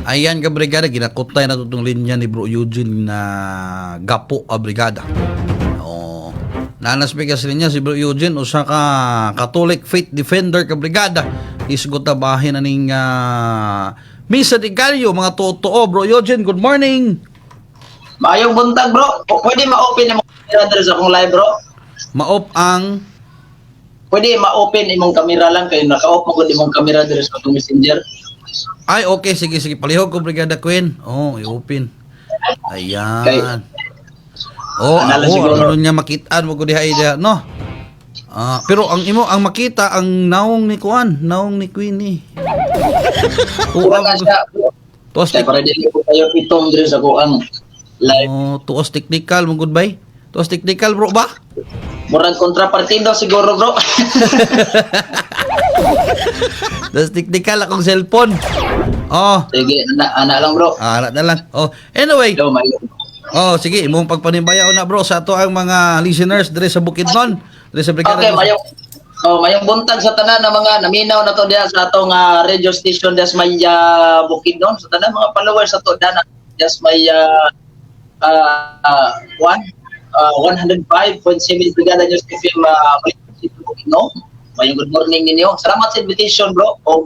Ayan ka, brigada, ginakutay na itong linya ni Bro Eugene na gapo a brigada. Oh, nanas sa linya si Bro Eugene, usa ka Catholic faith defender ka, brigada. Isgot na bahin aning Misa de Gallo, mga totoo. Bro Eugene, good morning. Maayong buntag, bro. O, pwede ma-open imong camera diri sa akong live, bro? Ma-off ang Pwede ma-open imong camera lang kay naka-off mo gud imong camera diri sa akong Messenger. Ay, okay, sige, sige. Palihog ko, Brigada Queen. Oh, i-open. Ayan. Kay- Oh, Ana lang ako, siguro. ano niya makitaan mo ko diha diha, no? Ah, pero ang imo ang makita ang naong ni Kuan, naong ni Queenie. Wala Tuwa siya, bro. tuwas Kay para dili ko kayo itom diri sa kuang live. Oh, tuwas technical mo goodbye. Tuwas technical, bro, ba? Murag kontrapartido siguro, bro. Tuwas technical akong cellphone. Oh, Sige, ana, ana lang, bro. ah, na lang. Oh, anyway. Yo, mayo. Oh, sige, imong pagpanimbayaw na, bro, sa ato ang mga listeners dire sa Bukidnon, dire sa Brigada. Okay, mayong Oh, mayong buntag sa tanan ng mga naminaw na to diha sa atong radio station diha sa may Bukidnon, sa tanan mga followers sa to dana diha sa may one 105.7 Brigada News FM Bukidnon. Mayong good morning ninyo. Salamat sa invitation, bro, o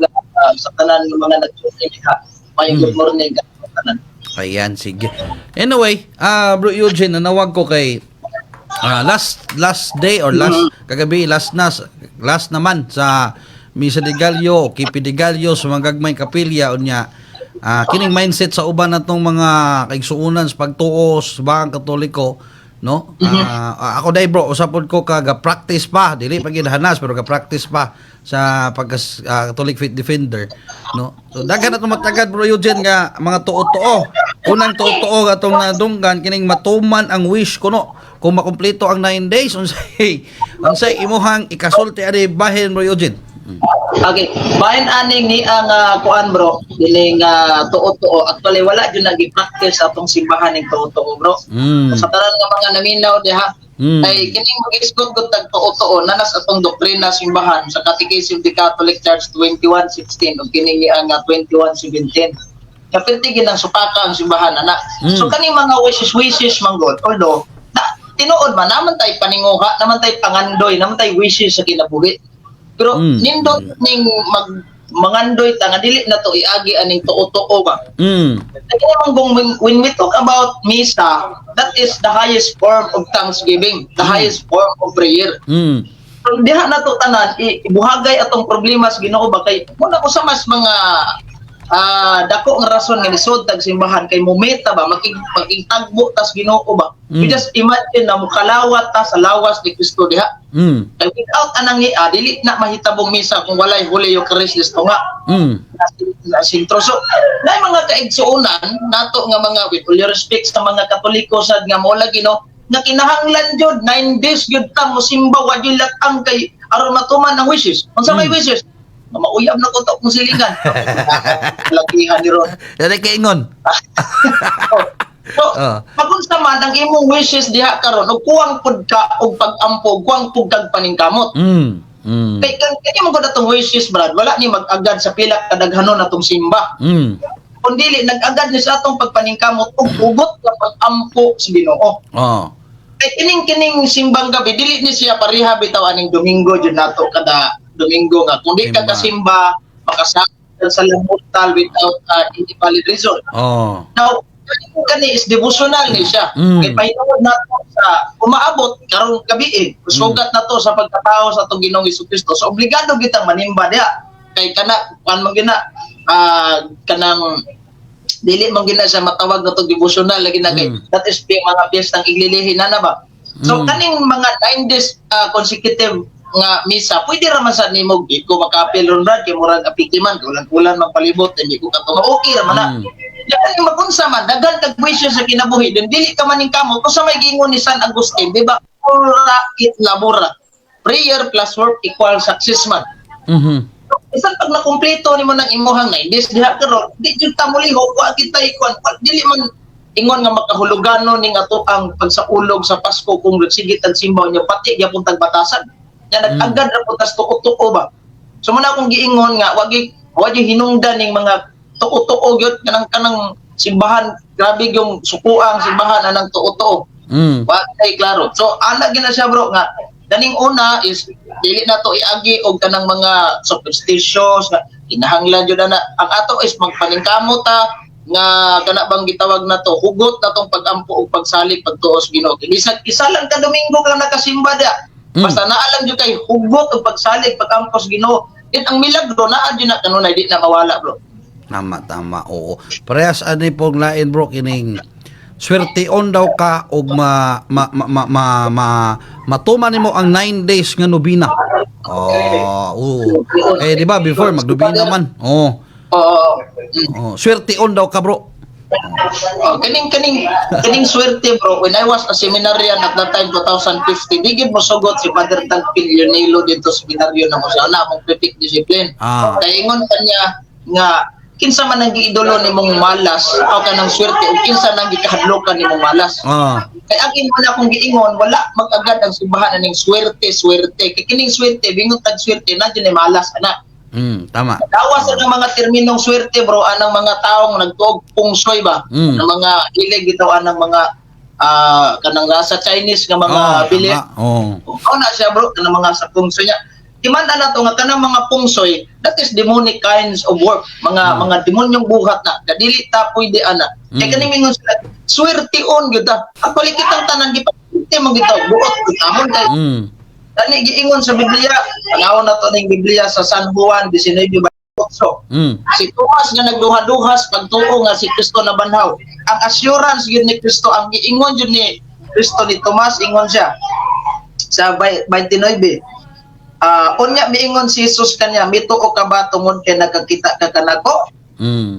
sa tanan ng mga nag-tune in diha. Mayong good morning sa tanan. Ayan, sige. Anyway, Bro Eugene, nanawag ko kay last last day or last kagabi, last na last naman sa Misa de Gallo, Kipi de Gallo sa mga gagmay kapilya unya. Kining mindset sa uban natong mga kaigsuonan sa pagtuo sa Bang Katoliko, no? Ako day, bro, usapod ko ka practice pa, dili pa gid hanas pero ga practice pa sa pagka Catholic faith defender, no? So daghan na matagad, Bro Eugene, nga mga tuo-tuo. Unang tuo-tuo atong nadunggan kining matuman ang wish kuno kung makumpleto ang 9 days. Unsay unsay imuhang ikasulti ani bahin, Bro Eugene? Okay, bahin aning ni ang kuan, bro, kining tuo-tuo. Actually wala jud nagi-practice sa atong simbahan ning tuo-tuo, bro. Sa tanan nga mga naminaw diha, ay kining mag-isgot gud tag tuo-tuo nanas atong doktrina simbahan sa Catechism of the Catholic Church 2116 ug kini ni ang 2117. Kapilti ginang supaka ang simbahan ana. So kaning mga wishes wishes man gud, although na, tinuod man naman tay paninguha, naman tay pangandoy, naman tay wishes sa kinabuhi. Pero nindot ning mag mangandoy ta nga dili na to iagi aning tuo-tuo ba. Kaya man kung when we talk about misa, that is the highest form of thanksgiving, the highest form of prayer. So, diha na to tanan, ibuhagay atong problema sa Ginoo ba kay muna ko sa mas mga dako nga rason nga nisod tag simbahan kay mumeta ba makigtagbo tas Ginoo ba. You just imagine na mukalawat ta sa lawas ni Kristo diha. Kay without anang ia, dili na mahitabong misa kung walay Holy Eucharist listo nga na sentro. So, na mga kaigsuonan nato nga mga, with all your respect sa mga Katoliko sad nga mo lagi, no, nga kinahanglan jud 9 days gyud ta mosimba, wa jud latang kay aron matuman ang wishes. Unsa may wishes? Nga mauyab na ko to kung silingan. Lagihan ni ron. Dali kaingon. Oh. So, pagunsa man ang imong wishes diha karon ug kuwang pud ka og pag-ampo, kuwang pud kag paningkamot. Kay kang kanya mo gud atong wishes, Brad, wala ni mag-agad sa pila kadaghanon atong simba. Kung dili nag-agad ni sa atong pagpaningkamot ug hugot nga pag-ampo sa Ginoo. Kay kining kining simbang gabi dili ni siya pareha bitaw aning Domingo jud nato kada Domingo nga kung di ka Simba. Kasimba makasakit sa lambutal without any valid reason. Now, kani kani is devotional ni siya. Kay pahinungod nato sa umaabot karong gabi eh. Sugat na to sa pagkatao sa atong Ginoong Kristo. So obligado gitang manimba diha. Kay kana kuan man gina kanang dili man gina siya matawag na to devotional lagi na kay that is mga piyestang iglilihi na na ba. So kaning mga 9 days consecutive nga misa, pwede ra man sa nimo di ko makapil ron, Brad, kay murag apiki man, ulan-ulan man palibot, hindi ko katunga, okay ra man na. Yan yung magunsa man, daghan kag wishes sa kinabuhi, then dili ka man kamo, kung sa may gingon ni San Agustin, di ba, ora et labora. Prayer plus work equal success man. Bisan pag nakumpleto nimo ng imuhang 9 days diha karon, di jud ta molihok, wa kita ikuan, dili man ingon nga makahulugano ning ato ang pagsaulog sa Pasko kung sige tag simbaw niya pati gyapon tag batasan. Nya nag-agad ra pud tas tuo-tuo ba. So muna akong giingon nga wagi hinungdan ning mga Tuo-tuo gyud kanang simbahan, grabe yung sukuang simbahan anang tuo-tuo. Wa kay klaro. So ana gina siya, bro, nga kaning una is dili na to iagi og kanang mga superstitious nga kinahanglan jud ana. Ang ato is magpaningkamot ta nga kana bang gitawag na to hugot na tong pag-ampo ug pagsalig, pagtuo sa Ginoo. Bisag isa lang ka Domingo ka nakasimba da. Basta naa lang jud kay hugot og pagsalig, pag-ampo sa Ginoo. Then ang milagro naa jud na kanunay, di na mawala, bro. Tama, tama. Oo. Parehas ani pong lain, bro, kining swerteon daw ka og ma ma ma ma, ma, ma matuman nimo ang 9 days nga nobina. Oh, oo. Eh, di ba before magnobina man. Oh. Oo. Oh, swerteon daw ka, bro. Oh, kaning swerte, bro, when I was a seminarian at that time, 2050, di gyud mosugot si Father Tagpil Leonilo dito sa seminaryo na mo sa ana among prefect discipline. Kay ingon pa niya nga kinsa man ang giidolo nimong malas o kanang swerte o kinsa nang gikahadlokan nimong malas. Kay ang imo na akong giingon, wala mag-agad ang simbahan aning swerte swerte. Kay kining swerte, bingon tag swerte na jud ni malas ana. Tama. Gawas sa mga terminong swerte, bro, anang mga taong nagtuog pungsoy ba? Ang mga hilig bitaw anang mga kanang nasa Chinese nga mga bili. Tama. Oh. Oo na siya, bro, kanang mga sa pungsoy niya. Timan na to nga kanang mga pungsoy, that is demonic kinds of work. Mga mga demonyong buhat na. Kadili ta pwede ana. Kay kaning mingon sila, swerteon gyud ta. Actually kitang tanan gipaswerte mo gitaw buot amon kay Kani giingon sa Biblia, panahon na to ning Biblia sa San Juan 19:8. Si Tomas nga nagduha-duhas pagtuo nga si Kristo na banhaw. Ang assurance gyud ni Kristo, ang giingon gyud ni Kristo ni Tomas, ingon siya sa 29. Unya miingon si Jesus kanya, "Mituo ka ba tungod kay nakakita ka kanako?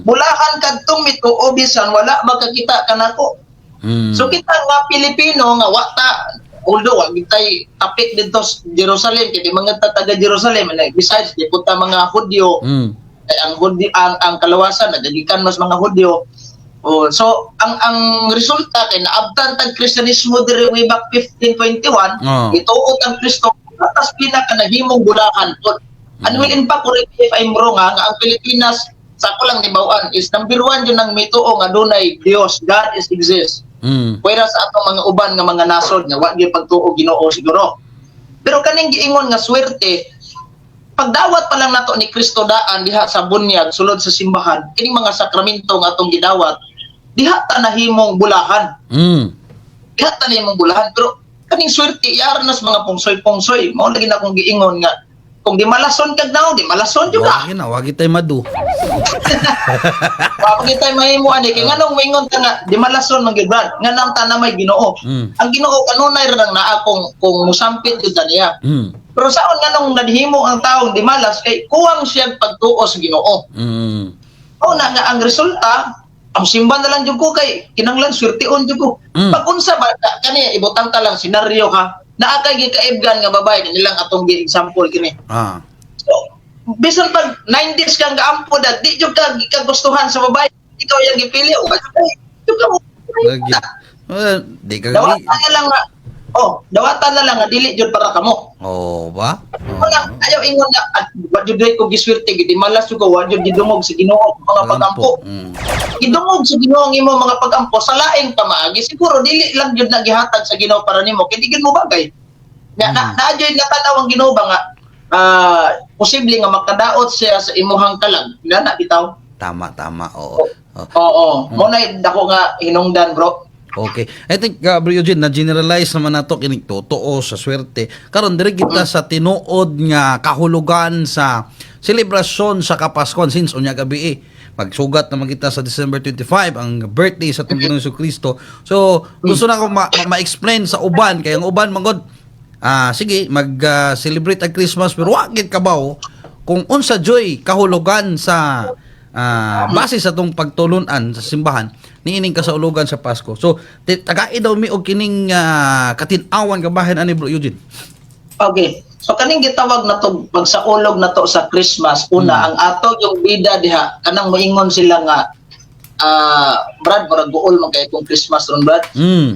Bulahan kadtong mituo bisan wala makakita kanako." So kita nga Pilipino nga wa ta, although wa gitay tapik didto sa Jerusalem kay di mga ta taga Jerusalem and besides di punta mga Hudyo, ay ang Hudyo ang kalawasan nagagikan mas mga Hudyo. Oh, so ang resulta kay naabtan tag Kristiyanismo diri way back 1521, ituot ang Kristo atas pinaka nahimong bulahan pod. And well, in fact, correct me if I'm wrong ha, nga ang Pilipinas sa ako lang nibaw-an is number one yun ang mituo nga dunay Dios, God is exist. Pwera sa atong mga uban nga mga nasod nga wa gyud pagtuo Ginoo siguro. Pero kaning giingon nga swerte, pagdawat pa lang nato ni Kristo daan diha sa bunyag sulod sa simbahan, kining mga sakramento nga atong gidawat, diha ta nahimong bulahan. Diha ta nahimong bulahan, pero kaning swerte yara nas mga pungsoy-pungsoy. Mao lagi na akong giingon nga kung di malason kag naon, di malason jud ka. Wagi na, wagi tayo madu. Wa pa tayo mahimo ani kay nganong moingon ka nga di malason man gyud, Brad, nga nang tanan may Ginoo. Ang Ginoo kanunay ra nang naa kung musampit jud ta niya. Pero saon nganong nadhimo ang taong di malas kay kuwang siya pagtuo sa Ginoo. Mao na nga ang resulta, ang simba na lang jud ko kay kinanglan swerteon jud ko. Pag unsa ba kani ibutang ta lang senaryo ha. Naa kay gikaibgan nga babae kanilang atong gi-example kini. So, bisan pag 9 days kang gaampo da, di jud ka gikagustuhan sa babae. Ikaw yung gipili o jud ka mo. Lagi. Eh, di ka Dawatan na lang nga. Oh, dawatan na lang nga dili jud para kamo. Oh, ba? Oh. Wala, ayaw ingon na at wa jud ko giswerte, gidi malas jud ko, wa jud gidungog sa Ginoo ang mga pagampo. Gidungog sa Ginoo ang imong mga pagampo sa laing pamaagi, siguro dili lang jud na gihatag sa Ginoo para nimo kay di gyud mo bagay. Na na jud natanaw ang Ginoo ba nga posible nga makadaot siya sa imuhang kalag. Na bitaw. Tama, tama. Oo. Oh. Oo, mo na dako nga hinungdan, bro. Okay. I think, Bro Eugene, na-generalize naman nato kining totoo sa swerte. Karon diri kita sa tinuod nga kahulugan sa selebrasyon sa Kapaskuhan since unya gabi eh. Magsugat naman kita sa December 25 ang birthday sa atong Ginoong Kristo. So, gusto na ko ma-explain sa uban kay ang uban mangod sige mag-celebrate ang Christmas pero wa gid kabaw kung unsa joy kahulugan sa base sa atong pagtulunan sa simbahan niining kasaulugan sa Pasko. So, tagai daw mi og kining katin-awan kabahin ani, Bro Eugene. Okay. So kaning gitawag na to pagsaulog na to sa Christmas, una ang ato yung bida diha kanang moingon sila nga Brad, murag guol man kay kung Christmas ron, Brad.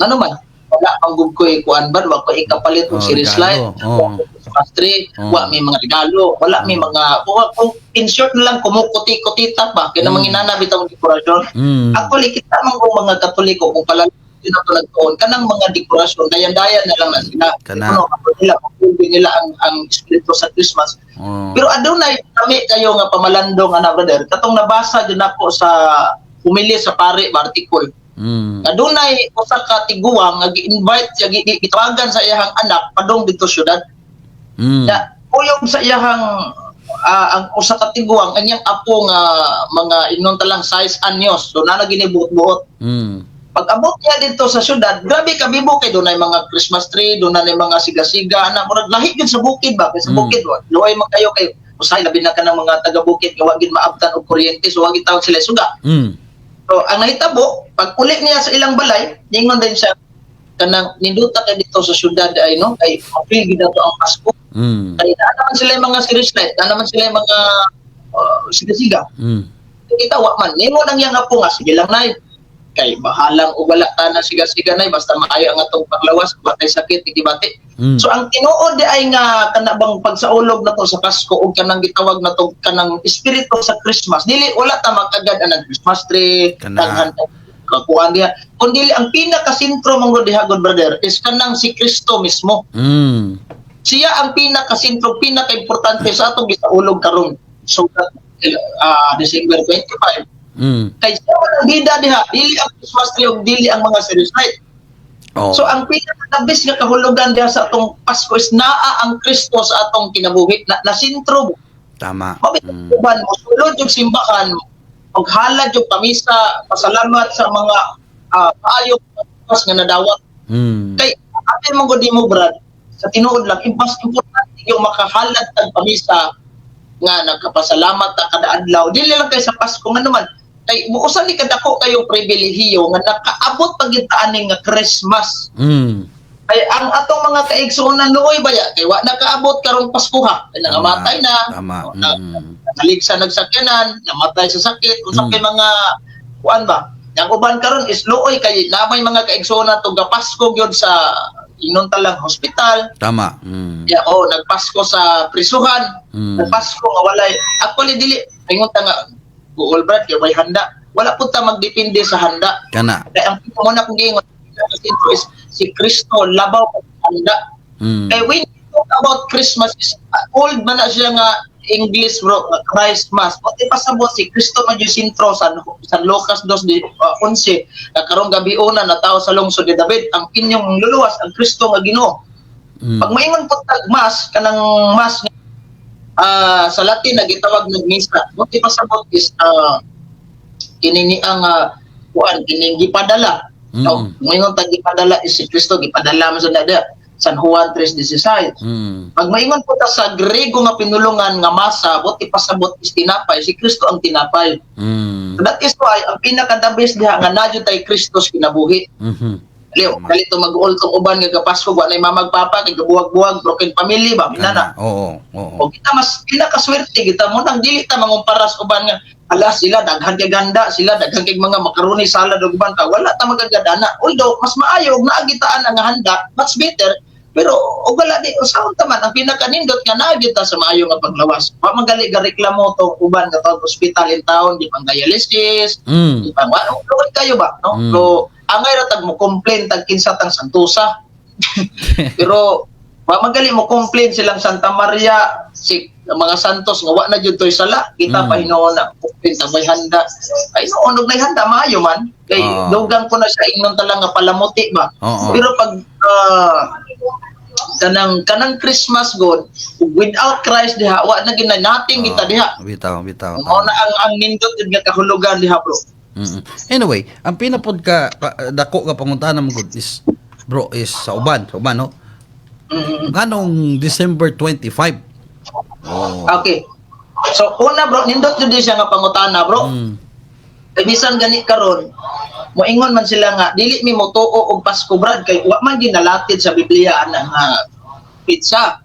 Ano man? Wala pang gud ko'y kuan ba, wa ko ikapalit og Oh, series light, regalo. Oh. wa ko Christmas tree, Oh. wa may mga regalo, wala may mga wa, kung in short na lang, kumukuti-kutita ba kay mm. Inana bitong dekorasyon. Actually, kita man kung mga Katoliko, kung pala na to nagtuon kanang mga dekorasyon, dayan-dayan na lang na sila. Kana. Ano, ako nila pagpulbi nila ang espiritu sa Christmas. Pero adunay kami kayo nga pamalandong ana, brother, katong nabasa jud nako sa pumili sa pare ba article. Adunay usa ka tiguang nga gi-invite siya, gitawagan sa iyahang anak padung didto syudad. Na kuyog sa iyahang ang usa ka tiguang, ang iyang apo nga mga inon talang 6 anyos. So na ginibuot-buot. Pag abot niya dito sa syudad, grabe kabibo kay dunay mga Christmas tree, dunay mga siga-siga, ana, murag lahi gyud sa bukid ba? Kay sa bukid wa luoy man kayo kay usahay, labi na kanang mga taga bukid nga wa gid maabtan og kuryente, so wa gid tawag sila suga. So ang nahitabo, pag uli niya sa ilang balay, ningon din siya kanang ninduta kay dito sa syudad ay, no, kay ma-feel gid nato ang Pasko. Kay naa naman sila yung mga series light, naa naman sila yung mga siga-siga. Kita wa man. Ningon ang iyang apo nga, "Sige lang, Nay. Kay bahalang o wala ta na siga-siga, Nay, basta maayo ang atong paglawas, wa tay sakit, hindi bati." So ang tinuod di ay nga kana bang pagsaulog na to sa Pasko ug kanang gitawag na to kanang espiritu sa Christmas. Dili wala ta makagad ang Christmas tree, Kana. daghan kakuan diha. Kun dili ang pinakasentro man gud diha, good brother, is kanang si Kristo mismo. Siya ang pinakasentro, pinakaimportante sa atong gisaulog karon. So December 25 kay siya man ang bida diha, dili ang Christmas tree ug dili ang mga series light. So ang pinaka-the nga kahulugan diha sa atong Pasko is naa ang Kristo sa atong kinabuhi na, na sentro. Mao uban mo sulod yung simbahan, maghalad yung pamisa, pasalamat sa mga maayo nga nadawat. Kay ate mo gud mo, Brad, sa tinuod lang, mas importante yung makahalad tag pamisa nga nagkapasalamat ta kada adlaw. Dili lang kay sa Pasko, nga naman kay muusa ni kadako kayong pribilehiyo nga nakaabot pag gyud ta ani nga Christmas. Kay ang atong mga kaigsuonan, luoy baya kay wa nakaabot karong Paskuha kay nangamatay na, Tama. o, na, naligsa nagsakyanan, namatay sa sakit, unsa kay mga kuan ba. Ang uban karon is luoy kay na may mga kaigsuonan to Pasko gyud sa inon talang hospital. Yeah, oh, nagpasko sa prisuhan, nagpasko nga walay. Actually dili ingon ta nga Google, Brad, kay way handa. Wala pud ta magdepende sa handa. Kana. Kaya ang mo na kung giingon is si Kristo labaw pa sa handa. Kay when you talk about Christmas is old man na siya nga English, bro, nga Christ Mass. O di pasabot si Kristo man yung sentro. San Lucas 2 di 11 na karong gabi una natawo sa lungsod ni David ang inyong luluwas, ang Kristo nga Ginoo. Pag maingon po tag mass, kanang mass sa Latin na gitawag ng misa, mo di pasabot is kini ni ang kuan kining gipadala. No, maingon tag gipadala is si Kristo gipadala man sa nada. San Juan 3:16. Pag maingon po ta sa Grego nga pinulungan nga masa, buti pasabot is tinapay, si Kristo ang tinapay. So that is why ang pinaka-the best diha nga naa tay Kristo sa kinabuhi. Leo, dali to mag-uol tong uban nga Pasko, wa nay mamagpapa kay gabuwag-buwag, broken family ba, minana. Kana. Oo. Oo. O kita mas pinakaswerte kita mo nang dili ta mangumpara sa uban nga ala sila daghan kay ganda sila, daghan kay mga macaroni salad ug uban pa, wala ta magagadana. Although mas maayo og naa gitaan ang handa, much better, pero og wala di usaon ta man, ang pinakanindot nga naa gyud ta sa maayo nga paglawas. Wa man gali ga reklamo tong uban nga tawag hospital in town di pang dialysis, di pang wa luoy kayo ba, no? Mm. So angay ra tag mo complain tag kinsa tang Santosa, pero wa magali mo complain silang Santa Maria, si ang mga Santos nga wa na jud toy sala kita pa hinuon na complain ta may handa. Ay noon og nay handa, maayo man kay dugang ko na siya ingnon ta lang nga palamuti ba. Pero pag kanang Christmas god without Christ diha, wa na gina nothing kita diha. Bitaw, bitaw. Mao na ang nindot jud nga kahulugan diha, bro. Anyway, ang pinapod ka dako nga pangutana mo gud is, bro, is sa uban, no? Nganong December 25? Oh. Okay. So una, bro, nindot jud siya nga pangutana, bro. Kay bisan gani karon, moingon man sila nga dili mi motuo og Pasko, Brad, kay wa man ginalatid sa Biblia ana nga petsa.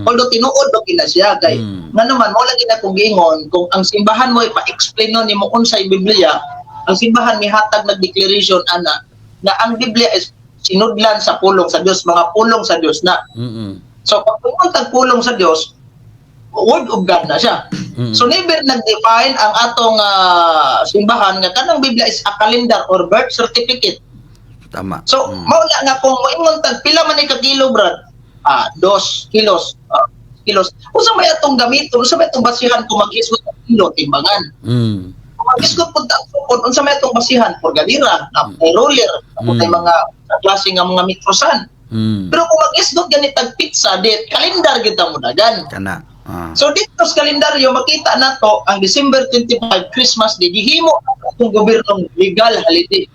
Although tinuod ba kina siya kay nga naman mo lagi na kung giingon kung ang simbahan mo ipa-explain no nimo unsay Biblia, ang simbahan mihatag nag declaration ana na ang Biblia is Sinudlan sa pulong sa Dios, mga pulong sa Dios na. So pag pumunta pulong sa Dios, word of God na siya. So never nag-define ang atong simbahan nga kanang Biblia is a calendar or birth certificate. So mao na nga kung moingon tag pila man ni ka kilo, brad? 2 kilos. Kilos. Unsa may atong gamiton? Unsa may atong basihan kung mag-isgot og kilo, timbangan? Kung mag-isgot pud ta og sukod, unsa may atong basihan? Purgadira, na may ruler, na mga klase nga mga metrosan. Pero kung mag-isgot ganit tag pizza, di kalendar gyud ta mo dagan. Kana. So dito sa kalendaryo makita nato ang December 25, Christmas Day, gihimo ang atong gobyernong legal holiday.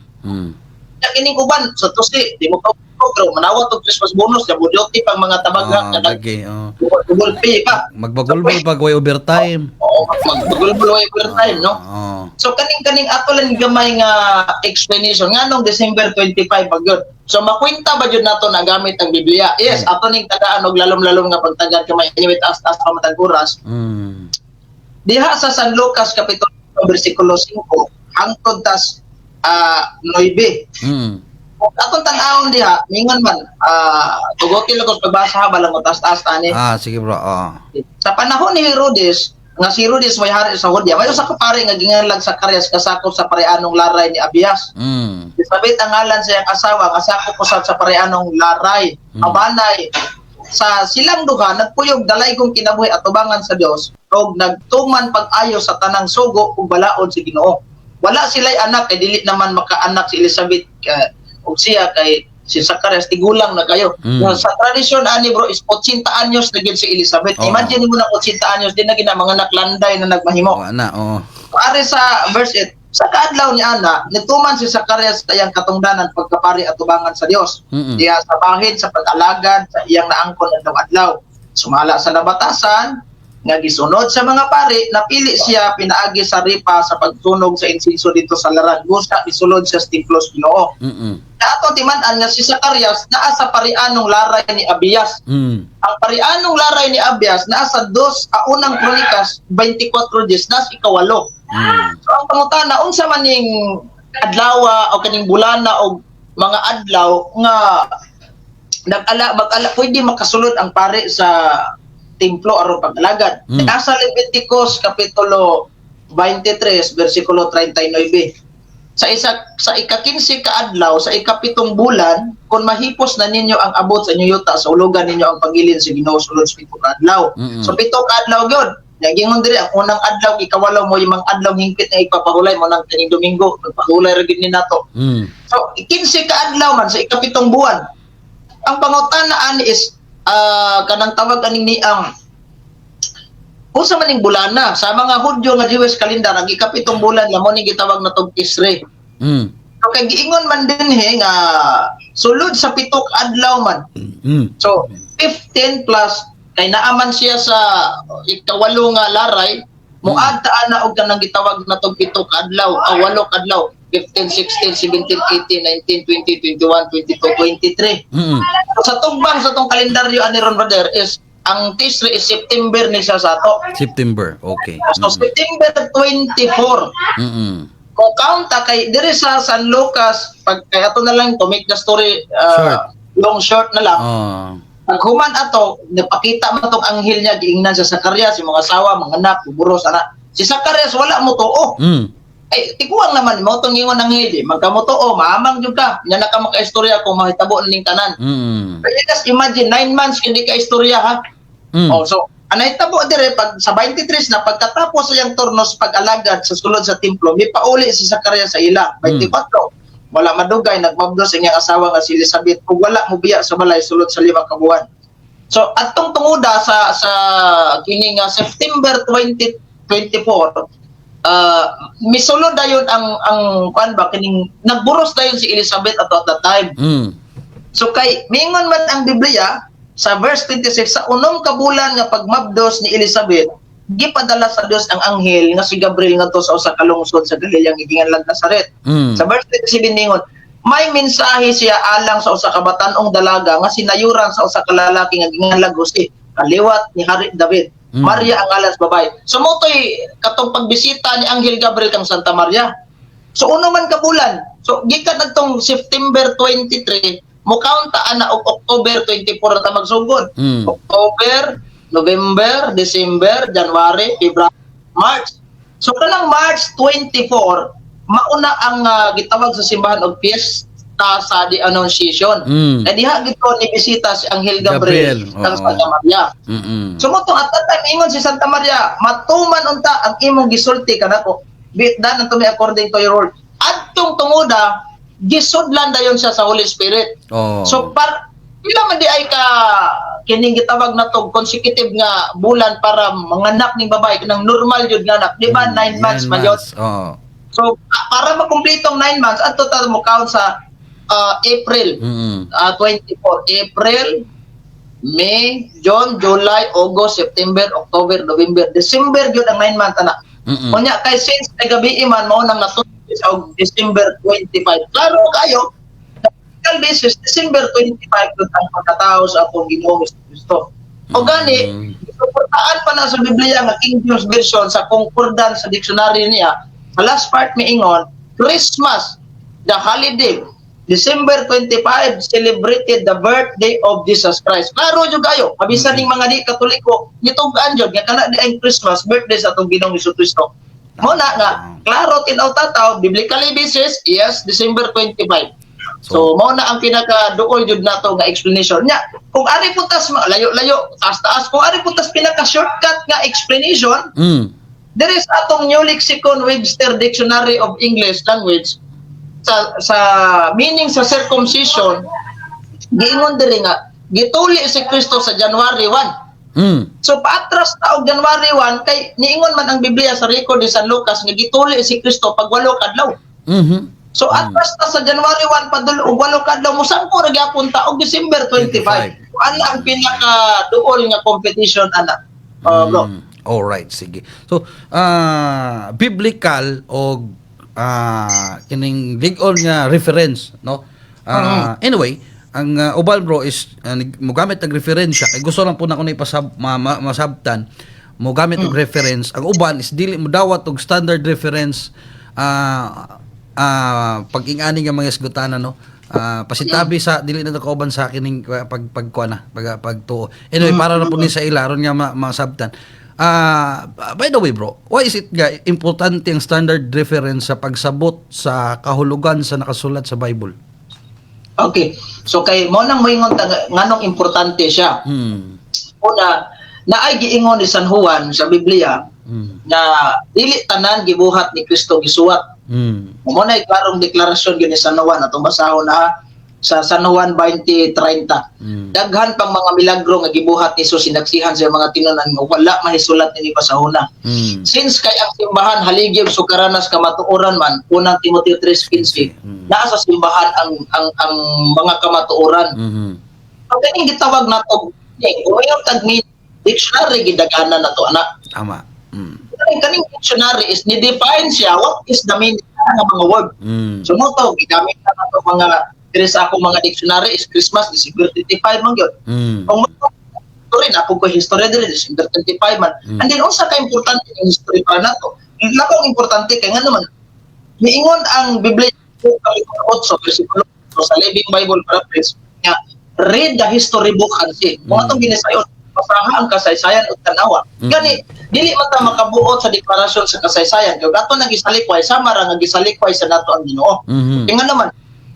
Kaya kining uban sa tusi, di mo ka pero manawat og Christmas bonus, double duty pang mga tabagha nga Lagi. Oh. double pay pa. Magbagulbol pag way overtime. Oo, magbagulbol way overtime, no? Oo. So kaning ato lang gamay nga explanation nganong December 25 ba gyud. So makwenta ba gyud nato na gamit ang Biblia? Yes, ato ning tagaan og lalom-lalom nga pagtagad kamay, anyway, taas-taas pa matag oras. Diha sa San Lucas kapitulo bersikulo 5 hangtod tas 9. Kung atong tan-awon diha, mingon man, tugotin lang ko sa pagbasa ha, balang mo taas-taas tani. Ah, sige, bro. Oo. Sa panahon ni Herodes, nga si Herodes may hari sa Judea, may usa ka pare nga ginganlag Zacarias, kasakop sa pareanong laray ni Abias. Elizabeth ang ngalan sa iyang asawa, nga sakop usab sa pareanong laray, abanay. Sa silang duha nagpuyog dalaygong kinabuhi atubangan sa Dios ug nagtuman pag-ayo sa tanang sugo ug balaod sa Ginoo. Wala sila'y anak kay dili naman makaanak si Elizabeth ug siya kay si Zacarias tigulang na kayo. Sa tradisyon ani, bro, is 80 anyos na gyud si Elizabeth. Imagine mo na 80 anyos din na gina mga naklanday na nagmahimo. Oo na, oo. Ari sa verse 8, sa kaadlaw ni ana, nituman si Zacarias sa iyang katungdanan pagkapari atubangan sa Dios. Diha sa bahin sa pag-alagad sa iyang naangkon adlaw-adlaw. Sumala sa nabatasan nga gisunod sa mga pari, napili siya pinaagi sa ripa sa pagsunog sa insinso dito sa laran. Busa isulod siya sa templo sa Ginoo. Na ato timan-an nga si Zacarias naa sa parianong laray ni Abias. Ang parianong laray ni Abias naa sa dos a Unang Kronikas 24 dies, nas ikawalo. So ang pangutana, unsa man ning adlawa o kaning bulana o mga adlaw nga nag-ala mag-ala pwede makasulod ang pare sa templo aron pag-alagad? Nasa Leviticus kapitulo 23 bersikulo 39. Sa isa sa ika-15 ka adlaw sa ikapitong bulan, kung mahipos na ninyo ang abot sa inyong yuta, sa ulugan ninyo ang pagilin sa Ginoo sulod sa 7 ka adlaw. So 7 ka adlaw gyud. Nagingon diri ang unang adlaw, ikawalo mo yung mga adlaw hingpit nga ipapahulay mo nang kaning Domingo, pagpahulay ra gyud ni nato. So 15 ka adlaw man sa ikapitong buwan. Ang pangutana ani is kanang tawag aning niang unsa man ning bulana sa mga Hudyo nga Jewish calendar, ang ikapitong bulan nga mo ning gitawag na tog Tisri. So kay giingon man dinhi nga sulod sa 7 ka adlaw man. So 15 plus kay naaman siya sa ikawalo nga laray, moadta ana og kanang gitawag na tog 7 ka adlaw o 8 ka adlaw, 15, 16, 17, 18, 19, 20, 21, 22, 23. So, sa tugbang sa tong kalendaryo ani ron, brother, is ang Tisri is September ni siya sa ato. September. Okay. So September 24. Kung count ta kay diri sa San Lucas, pag kay ato na lang to make the story short. Long short na lang. Pag human ato, napakita man tong anghel niya, giingnan sa Zacarias, yung mga asawa, mga anak, buros, ana. Si Zacarias wala mo tuo. Ay, tiguang naman mo tong ingon anghel, eh. Magkamutuo, maamang jud ka. Nya na ka makaistorya kung mahitabo ning tanan. Pero just imagine, 9 months hindi ka istorya ha. Oh, so anay tabo dire pag sa 23 na pagkatapos sa iyang turnos pag-alagad sa sulod sa templo, may pauli si Zacarias sa ila, 24. Wala madugay nagmabdos ang iyang asawa nga si Elizabeth ug wala mobiya sa balay sulod sa 5 ka buwan. So atong tunguda sa kini nga September 2024, misulod dayon ang kuan ba kining nagburos dayon si Elizabeth ato at that time. So kay mingon man ang Biblia sa verse 26, sa unom ka bulan nga pagmabdos ni Elizabeth, gipadala sa Dios ang anghel nga si Gabriel ngadto sa usa ka lungsod sa Galilea nga ginganlag Nazaret. Sa verse 27 ningon, may mensahe siya alang sa usa ka batan-ong dalaga nga sinayuran sa usa ka lalaki nga ginganlag Jose, kaliwat ni Hari David. Maria ang ngalan sa babae. So mo to'y katong pagbisita ni Anghel Gabriel kang Santa Maria. So uno man ka bulan. So gikan adtong September 23 Mo count ta ana og October 24 na ta magsugod. October, November, December, January, February, March. So kanang March 24, mauna ang gitawag sa simbahan og Fiesta sa the Annunciation. Na diha gito ni bisita si Anghel Gabriel, Gabriel, kang Santa Maria. So mo at that time ingon si Santa Maria, "Matuman unta ang imong gisulti kanako. Be it done unto me according to your word." Adtong tunguda, gisudlan dayon siya sa Holy Spirit. So par pila man di ay ka kining gitawag na to consecutive nga bulan para manganak ning babae, kanang normal jud nga anak, di ba? 9 months 9 man yun. Months. Oo. So para makumpletong 9 months, adto ta mo count sa April 24. April, May, June, July, August, September, October, November, December gyud ang 9 months ana. Unya kay since kay gabi man, mao nang natulog sa og December 25. Klaro kayo, the biblical basis, December 25 gyud ang pagkatao sa atong Ginoong Kristo. O gani, gisuportaan pa na sa Biblia nga King James Version sa concordance sa dictionary niya, sa last part miingon, "Christmas, the holiday, December 25, celebrated the birthday of Jesus Christ." Klaro jud kayo, kabisan ning mga di Katoliko, nitug-an jud nga kana di ang Christmas, birthday sa atong Ginoong Kristo. Mo na nga klaro tin-aw tataw, biblically basis, yes, December 25. So, mao na ang pinaka duol jud nato nga explanation. Nya, kung ari po tas layo-layo, taas-taas, kung ari po tas pinaka shortcut nga explanation, there is atong New Lexicon Webster Dictionary of English Language sa meaning sa circumcision, giingon diri nga gituli si Kristo sa January 1. So paatras ta og January 1 kay niingon man ang Biblia sa record ni San Lucas nga gituli si Kristo pag 8 kadlaw. So atras ta sa January 1 padul og 8 kadlaw, musangko ra gyapon ta og December 25. 25. Ana ang pinaka duol nga computation ana. Bro. Alright, sige. So, biblical o kining lig-on nga reference, no? Anyway, ang uban, bro, is mogamit og referensya kay gusto lang po na ko na ipasab masabtan mogamit og reference. Ang uban is dili mo dawat og standard reference pag ingani nga mga isgutanan, no? Pasintabi sa dili na kauban sa kining pag pagkuan na pag pagtuo. Anyway, para na po ni sa ila aron nga masabtan. By the way, bro, why is it nga importante ang standard reference sa pagsabot sa kahulugan sa nakasulat sa Bible? Okay. So kay mo nang moingon ta nganong importante siya. Una, naay giingon ni San Juan sa Biblia na dili tanan gibuhat ni Kristo gisuwat. Mo na klarong deklarasyon gyud ni San Juan, atong basahon na sa San Juan 20:30. Daghan pang mga milagro nga gibuhat ni Jesus, sinaksihan sa mga tinunan nga wala mahisulat nini pa sa una. Since kay ang simbahan haligi og sukaranas kamatuoran man, Unang Timoteo 3:15, naa sa simbahan ang mga kamatuoran. Ang kaning gitawag nato, kung tag dictionary, gidaganan nato ana. Tama. Kaning dictionary is ni-define siya what is the meaning ng mga word. So mo to gigamit na nato mga diri sa akong mga dictionary is Christmas, December 25 man gyud. Kung mo history na ko history diri, December 25 man. And then unsa ka importante ang history para nato? Labong importante kay ngano man miingon ang Biblia Kapitulo 8 versikulo 8 sa Living Bible Paraphrase nga, "Read the history book and see." Kung atong ginisayon, basaha ang kasaysayan ug tanawa. Gani dili man ta makabuot sa deklarasyon sa kasaysayan kay ato nang gisalikway, sama ra nga gisalikway sa nato ang Ginoo. Kaya nga naman,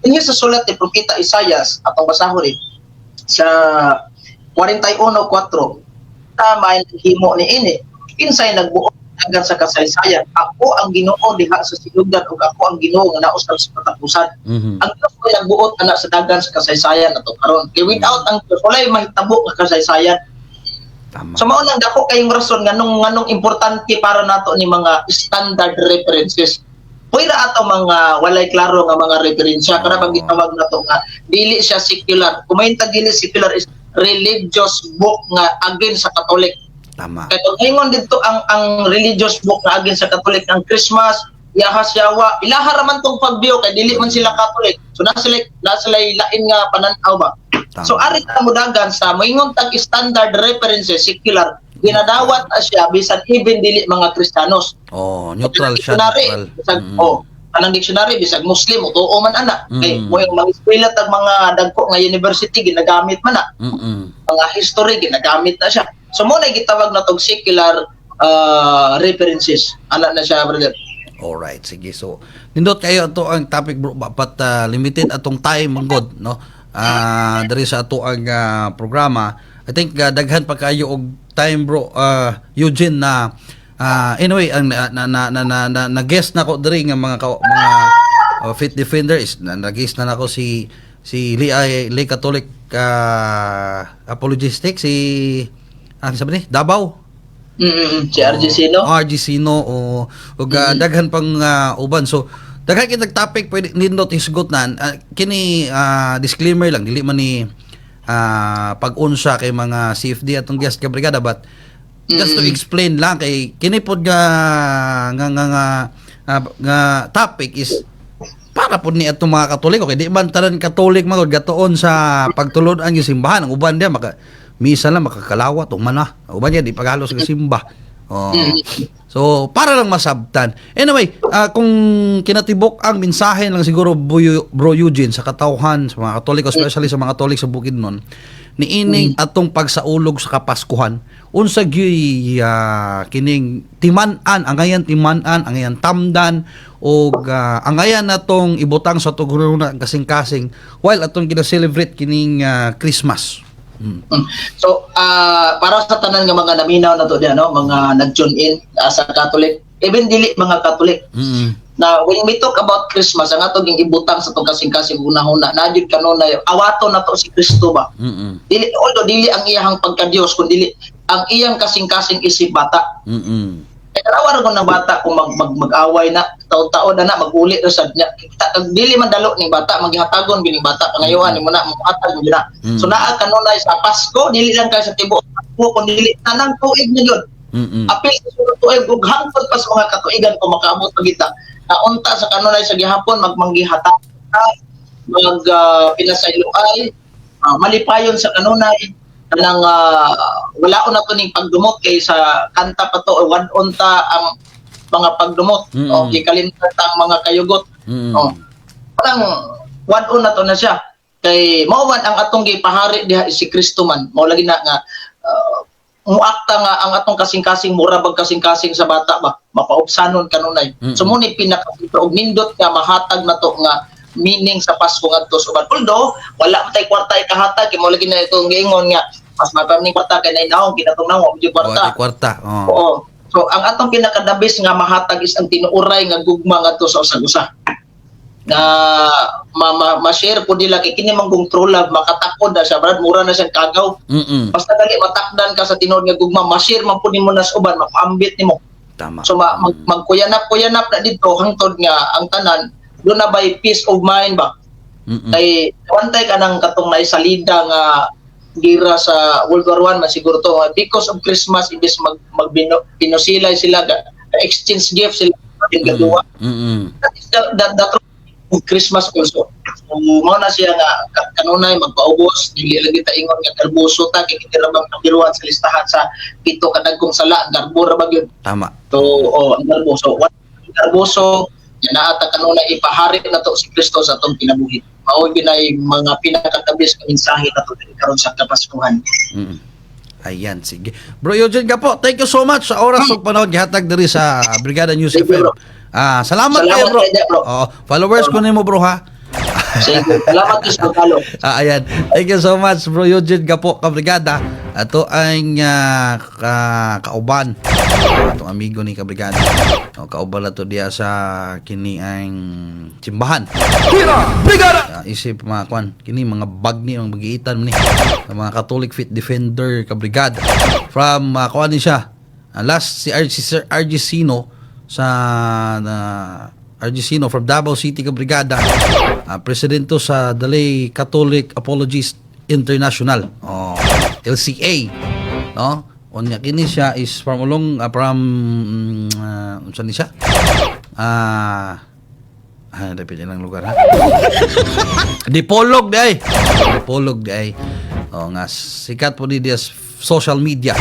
inyo sa sulat ni Propeta Isayas, atong basahon rin, sa 41:4, tama himo ni ini, kinsay nagbuot dagan sa kasaysayan? Ako ang Ginoo diha sa sinugdan ug ako ang Ginoo nga nausab sa katapusan. Ang Diyos may nagbuot ana sa dagan sa kasaysayan nato karon. Kay without ang Diyos, walay mahitabo nga kasaysayan. Tama. So mao nang dako kayong rason nganong nganong importante para nato ni mga standard references. Pwera ato mga walay klaro nga mga referensya, kana bang gitawag nato nga dili siya secular. Kung may dili secular is religious book nga against sa Catholic. Kay pag ingon didto ang religious book nga against sa Catholic, ang Christmas, yahas yawa, ilaha ra man tong pagbiyo kay dili man sila Catholic. So na sila lain nga panan-aw ba. Tama. So ari ta modagan sa moingon tag standard references secular, ginadawat na siya bisan even dili mga Kristiyanos. Oh, neutral siya, Kunwari, neutral. Oh, Anang dictionary, bisag Muslim o tuo man ana. Kay mo yung mga eskwela tag mga dagko nga university, ginagamit man na. Mga history, ginagamit na siya. So mo na gitawag na tog secular references. Ana na siya, brother. Alright, sige. So, nindot kayo ato ang topic, bro, but limited atong time manggod, no? Diri sa ato ang programa. I think daghan pa kayo og time, bro, Eugene, na anyway, ang na na na na, na, na, na guest na ko diri nga mga faith defender is na, na-guest na nako si Lee, Lee Catholic Apologistic, si sabi ni Davao. Si RJ Sino. RG Sino o ug daghan pang uban. So daghan kitag topic pwede nindot hisgutnan. Kini disclaimer lang, dili man ni pag-unsa kay mga CFD atong guest, kabrigada, but just to explain lang kay kini pod nga topic is para pod ni atong mga Katoliko, kay di man tanan Katolik magod gatuon sa pagtulod ang simbahan. Ang uban diya maka misa lang, makakalawat ug man na. Ang uban diya di paghalos sa simba. Oh. So para lang masabtan. Anyway, kung kinatibok ang mensahe lang siguro, bro Eugene, sa katawhan, sa mga Katoliko, especially sa mga Katolik sa Bukidnon, niining atong pagsaulog sa Kapaskuhan, unsa gyuy kining timan-an, angayan timan-an, angayan tamdan og angayan natong ibutang sa atong kasing-kasing while atong gina-celebrate kining Christmas? So, para sa tanan nga mga naminaw na to diyan, no, mga nag-tune in sa Catholic, even dili mga Catholic, na when we talk about Christmas, ang atong ging ibutang sa atong kasing-kasing hunahuna, na jud kanunay awato na to si Kristo ba. Dili, although dili ang iyang pagka-Dios, kun dili ang iyang kasing-kasing isip bata. Eh tanawa ra ng bata kung mag, mag mag-away na taon-taon na na mag-uli ra sad niya. Dili man dalo ning bata, maghatagon bining bata, pangayuan nimo na, mohatag mo na. So naa kanunay sa Pasko, dili lang kay sa tibuok Pasko kun dili tanang tuig na gyud. Apil sa sunod tuig ug hangtod pa sa mga katuigan kung makaabot pa kita. Na unta sa kanunay sa gihapon magmanggihatag mag pinasayloay, malipayon sa kanunay, kanang wala na to ning pagdumot kay sa kanta pa to, one unta ang mga pagdumot o gikalimtan ang mga kayugot. Oh. Parang one na to na siya kay mao man ang atong gipahari diha si Kristo man, mao lagi na nga muakta nga ang atong kasing-kasing mura bag kasing-kasing sa bata ba, mapaubsanon kanunay. So mo ni pinaka og nindot nga mahatag na to nga meaning sa Pasko ngadto sa uban, although wala man tay kwarta ikahatag kay mao lagi na itong giingon nga mas matamning kwarta kay nainahong kinatong naong medyo kwarta. Wa kwarta. Oh. Oo. So ang atong pinakadabis nga mahatag is ang tinuuray nga gugma ngadto sa usag-usa. Na ma, ma, ma-share po nila kay kini man kung true love makatakod na siya, brad, mura na siyang kagaw. Basta dali matakdan ka sa tinuod nga gugma, ma-share man pud nimo na sa uban, mapaambit nimo. Tama. So magkuyanap-kuyanap na dito hangtod nga ang tanan do na by peace of mind ba. Kay wantay ka ng katong naisalida nga gira sa World War I man siguro to, because of Christmas, imbes mag magbinusilay sila, exchange gift sila yung gaduwa. That is the truth of Christmas also. So mao na siya nga kanunay magpaubos, dili lagi ta ingon nga garboso ta kay kita ra bang kabiruan sa listahan sa pito ka dagkong sala, ang garbo ra ba gyud. Tama. So oh, ang garbo. So what garboso nga naa ta kanunay ipahari na to si Kristo sa atong kinabuhi. Mao ginay mga pinakatabis nga mensahe na to diri karon sa Kapaskuhan. Ayan, sige. Bro Eugene Gapo, thank you so much sa oras ug panahon gihatag diri sa Brigada News Thank you, FM. bro. Salamat Salamat kayo, bro. kayo, bro. Oo, followers ko nimo, bro, ha. Sige, salamat sa pagkalo. Ayan. Thank you so much, bro Eugene Gapo, kabrigada. Ato ang kauban. Atong amigo ni kabrigada. O, kauban na to diya sa kini ang simbahan. Tira! Brigada! Isip mga kwan, kini mga bagni ang magiitan ni ang mga Catholic Faith Defender, kabrigada. From kuan ni siya. Last si RG, Sir RG Sino sa na RG Sino from Davao City, kabrigada. Presidente sa The Lay Catholic Apologist International. Oh, LCA. No? Unya kini siya is from ulong from unsa ni siya? Dapat ilang lugar ha. Dipolog di ay. Dipolog di ay. Oh nga sikat po ni diya sa social media.